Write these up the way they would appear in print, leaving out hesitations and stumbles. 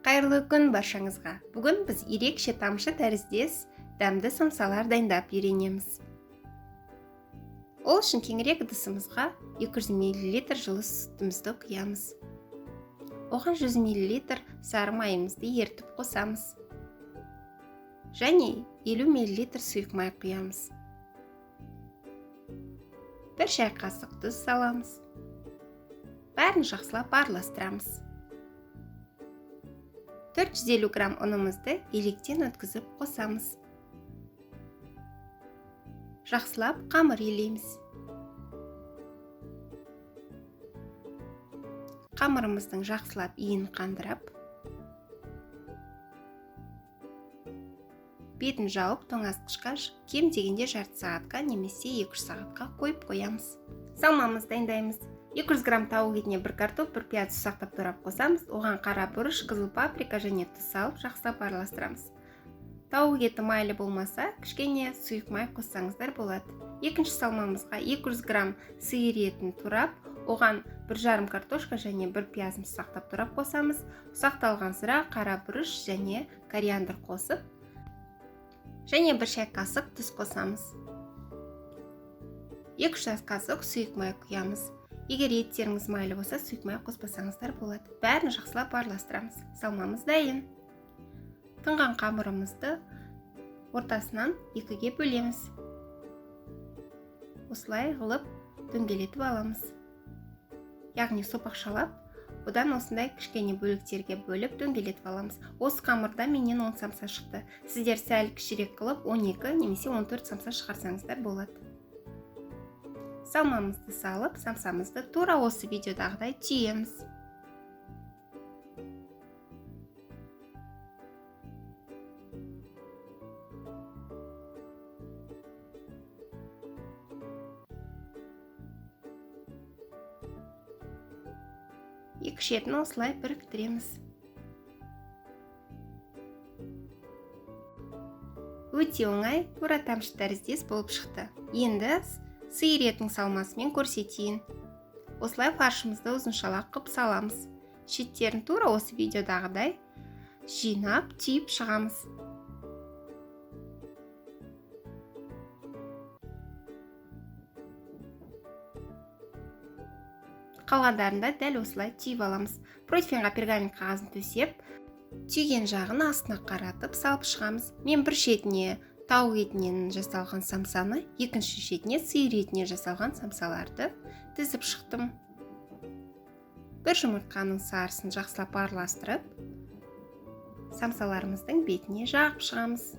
Қайырлы күн баршаңызға. Бүгін біз ерекше тамшы тәріздес дәмді самсалар дайындап үйренеміз. Ол үшін кеңірек ыдысымызға 200 мл жылы сүтімізді құямыз. Оған 100 мл сары майымызды ерітіп қосамыз. Және 50 мл сұйық май құямыз. 1 шай қасық тұз саламыз. Бәрін жақсылап араластырамыз. 450 грамм ұнымызды електен өткізіп қосамыз. Жақсылап қамыр илейміз. Қамырымыздың жақсылап иін қандырып, бетін жауып тоңазытқышқа кем дегенде жарты сағатқа немесе 2-3 сағатқа қойып қоямыз. Салмамызды дайындаймыз. 200 грамм тауық етіне 1 картоп, 1 пияз ұсақтап турап қосамыз. Оған қара бұрыш, қызыл паприка және тұз салып жақсылап араластырамыз. Тауық еті майлы болмаса, кішкене сұйық май қоссаңыздар болады. Екінші салмамызға 200 грамм сиыр етін турап, оған 1,5 картошка және 1 пиязын ұсақтап турап қосамыз. Ұсақталған сыра, қара бұрыш және кориандр қосып, және 1 шай қасық тұз қосамыз. 2 шай қасық сұйық май құямыз. Егер еттеріңіз майлы болса, сұйық май қоспасаңыздар болады. Бәрін жақсылап араластырамыз. Салмамыз дайын. Тынған қамырымызды ортасынан 2-ге бөлеміз. Осылай қылып дөңгелетіп аламыз. Яғни сопақшалап, одан осындай кішкене бөліктерге бөліп дөңгелетіп аламыз. Осы қамырда менен 10 самса шықты. Сіздер сәл кішірек қылып 12 немесе 14 самса шығарсаңыздар болады. Салмамызды салып, самсамызды тура осы видеодағыдай түйеміз. Екі шетін осылай біріктіреміз. Өте оңай, тура тамшы тәріздес болып шықты. Енді сиыр етінің салмасымен көрсетейін. Осылай фаршымызды ұзыншалақ қып саламыз. Шеттерін тура осы видеодағыдай жинап, түйіп шығамыз. Қалғандарын да дәл осылай түйіп аламыз. Противеньға пергамент қағазын төсеп, түйген жағын астына қаратып салып шығамыз. Мен бір шетіне тауық етінен жасалған самсаны, екінші шетіне сиыр етінен жасалған самсаларды тізіп шықтым. Бір жұмыртқаның сарысын жақсылап араластырып, самсаларымыздың бетіне жағып шығамыз.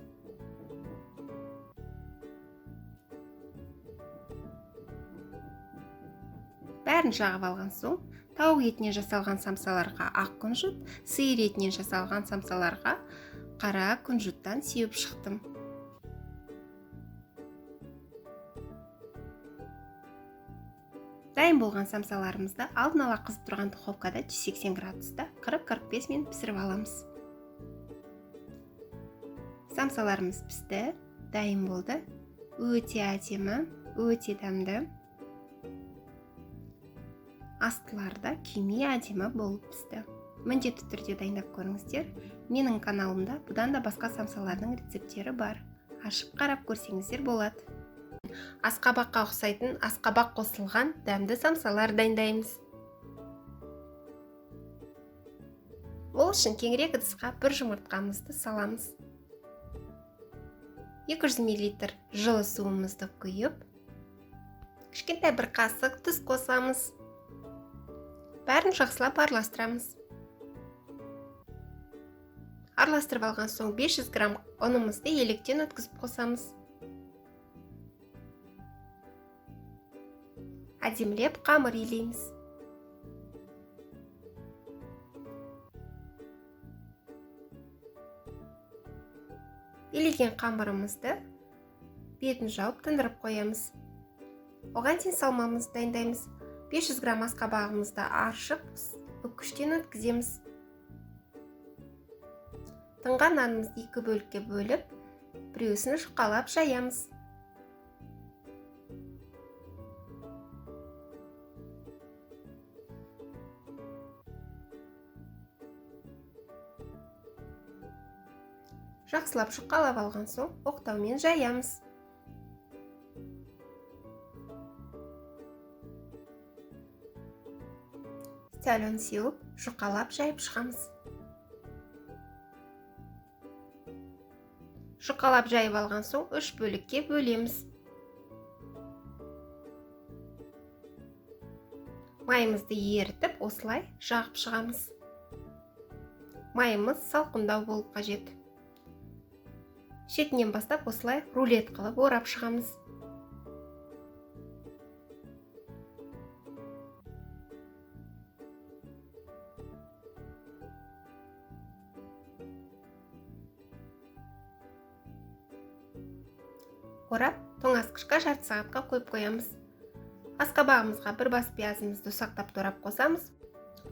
Бәрін жағып алған соң, тауық етінен жасалған самсаларға ақ күнжіт, сиыр етінен жасалған самсаларға қара күнжіттен сеуіп шықтым. Дайын болған самсаларымызды алдын ала қызып тұрған духовкада 180 градуста 40-45 минут пісіріп аламыз. Самсаларымыз пісті, дайын болды. Өте әдемі, өте дәмді. Астылары да күймей әдемі болып пісті. Міндетті түрде дайындап көріңіздер. Менің каналымда бұдан да басқа самсалардың рецепттері бар. Ашып қарап көрсеңіздер болады. Асқабаққа ұқсайтын асқабақ қосылған дәмді самсалар дайындаймыз. Ол үшін кеңірек ыдысқа бір жұмыртқамызды саламыз. 200 мл жылы суымызды құйып, кішкентай бір қасық тұз қосамыз. Бәрін жақсылап араластырамыз. Араластырып алған соң 500 грамм ұнымызды електен өткізіп қосамыз. Әдемілеп қамыр илейміз. Илеген қамырымызды бетін жауып тындырып қоямыз. Оған дейін салмамызды дайындаймыз. 500 грамм асқабағымызды аршып, үккіштен өткіземіз. Тынған нанымызды екі бөлікке бөліп, біреусін жұқалап жаямыз. Жақсылап жұқалап алған соң оқтаумен жаямыз. Сәл ұн сеуіп, жұқалап жайып шығамыз. Жұқалап жайып алған соң 3 бөлікке бөлеміз. Майымызды ерітіп, осылай жағып шығамыз. Майымыз салқындау болып қажет. Шетінен бастап осылай рулет қылып орап шығамыз. Орап, тоңазытқышқа жарты сағатқа қойып қоямыз. Асқабағымызға бір бас пиязымызды ұсақтап турап қосамыз.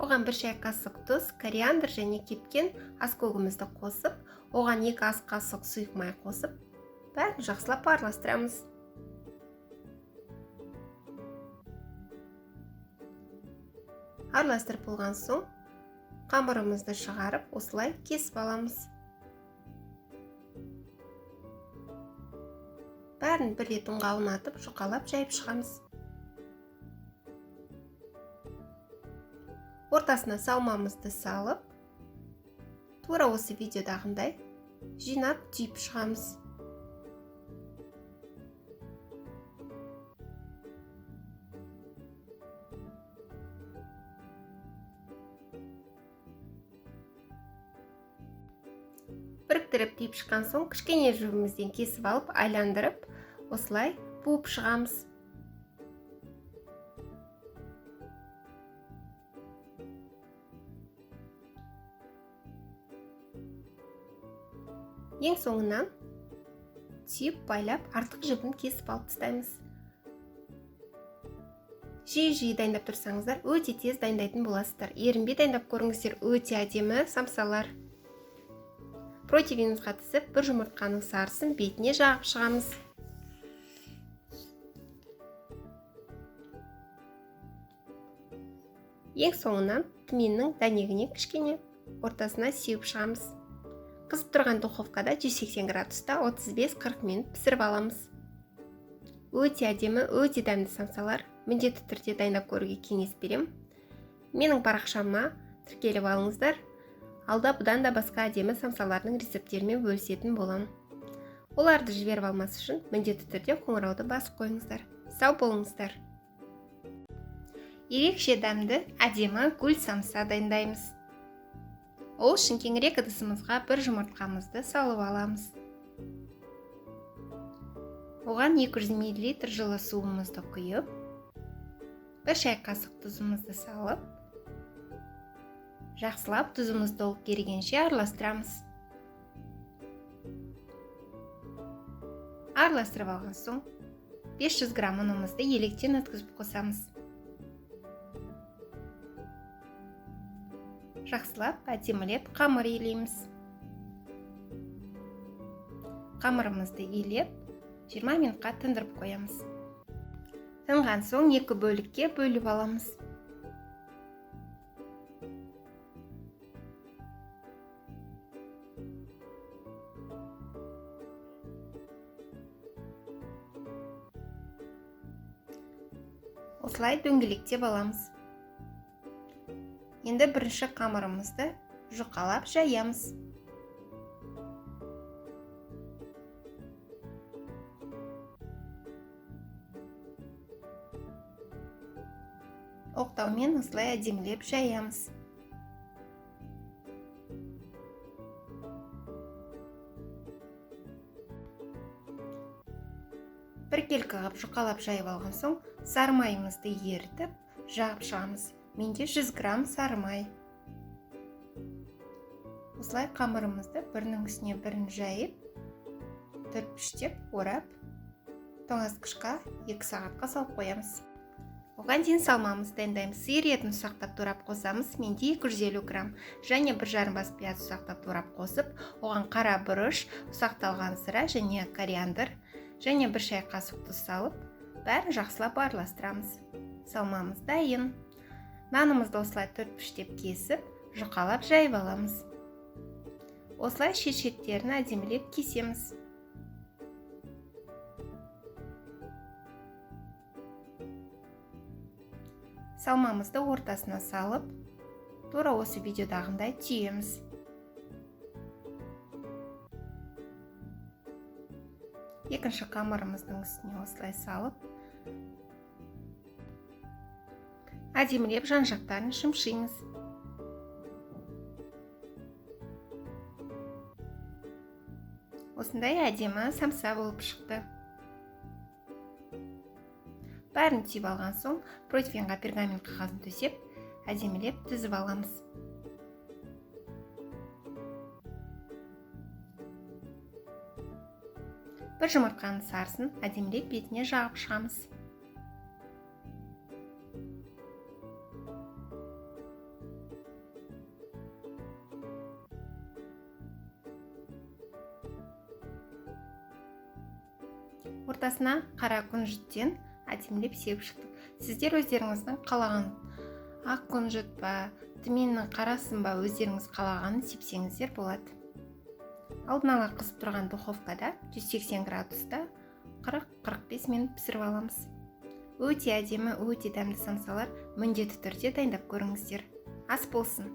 Оған 1 шай қасық тұз, кориандр және кепкен аскөгімізді қосып, оған 2 ас қасық сұйық май қосып, бәрін жақсылап араластырамыз. Араластырып болған соң, қамырымызды шығарып, осылай кесіп аламыз. Бәрін бір рет ұнға аунатып, жұқалап жайып шығамыз. Ортасына салмамызды салып, тура осы видеодағындай жинап түйіп шығамыз. Біріктіріп түйіп шыққан соң кішкене жібімізден кесіп алып, айландырып, осылай буып шығамыз. Ең соңынан түйіп байлап, артық жібін кесіп алып тастаймыз. Жиі-жиі дайындап тұрсаңыздар, өте тез дайындайтын боласыздар. Ерінбей дайындап көріңіздер, өте әдемі самсалар. Противенімізге тізіп, бір жұмыртқаның сарысын бетіне жағып шығамыз. Ең соңынан тминнің дәнегіне кішкене ортасына сеуіп шығамыз. Қызып тұрған духовкада 180 градуста 35-40 минут пісіріп аламыз. Өте әдемі, өте дәмді самсалар. Міндетті түрде дайындап көруге кеңес беремін. Менің парақшама тіркеліп алыңыздар. Алда бұдан да басқа әдемі самсалардың рецепттерімен бөлісетін боламын. Оларды жіберіп алмас үшін міндетті түрде қоңырауды басып қойыңыздар. Сау болыңыздар. Ерекше дәмді, әдемі гүл самса дайындаймыз. Ол үшін кеңірек ыдысымызға бір жұмыртқамызды салып аламыз. Оған 200 миллилитр жылы суымызды құйып, 1 шай қасық тұзымызды салып, жақсылап тұзымыз толық ерігенше араластырамыз. Араластырып алған соң 500 грамм ұнымызды електен өткізіп қосамыз. Жақсылап әдемілеп қамыр илейміз. Қамырымызды илеп 20 минутқа тындырып қоямыз. Тынған соң 2 бөлікке бөліп аламыз. Осылай дөңгелектеп аламыз. Енді бірінші қамырымызды жұқалап жаямыз. Оқтаумен осылай әдемілеп жаямыз. Біркелкі қылып жұқалап жайып алған соң, сары майымызды ерітіп, жағып шығамыз. Менде 100 грамм сары май. Осылай қамырымызды бірінің үстіне бірін жайып, төртпіштеп орап, тоңазытқышқа 2 сағатқа салып қоямыз. Оған дейін салмамызды дайындаймыз. Сиыр етін ұсақтап турап қосамыз. Менде 250 грамм және 1,5 бас пияз ұсақтап турап қосып, оған қара бұрыш, ұсақталған сыра және кориандр және 1 шай қасық тұз салып, бәрін жақсылап араластырамыз. Салмамыз дайын. Нанымызды осылай төртпіштеп кесіп, жұқалап жайып аламыз. Осылай шет-шеттерін әдемілеп кесеміз. Салмамызды ортасына салып, тура осы видеодағындай түйеміз. Екінші қамырымыздың үстіне осылай салып, әдемілеп жан-жақтарын шымшимыз. Осындай әдемі самса болып шықты. Бәрін түйіп алған соң, противеньға пергамент қағазын төсеп, әдемілеп тізіп аламыз. Бір жұмыртқаның сарысын әдемілеп бетіне жағып шығамыз. Ортасына қара күнжіттен әдемілеп сеуіп шықтық. Сіздер өздеріңіздің қалаған ақ күнжіт па, түменнің қарасын ба, өздеріңіз қалағанын сепсеңіздер болады. Алдын ала қызып тұрған духовкада 180 градуста 40-45 минут пісіріп аламыз. Өте әдемі, өте дәмді самсалар міндетті түрде дайындап көріңіздер. Ас болсын!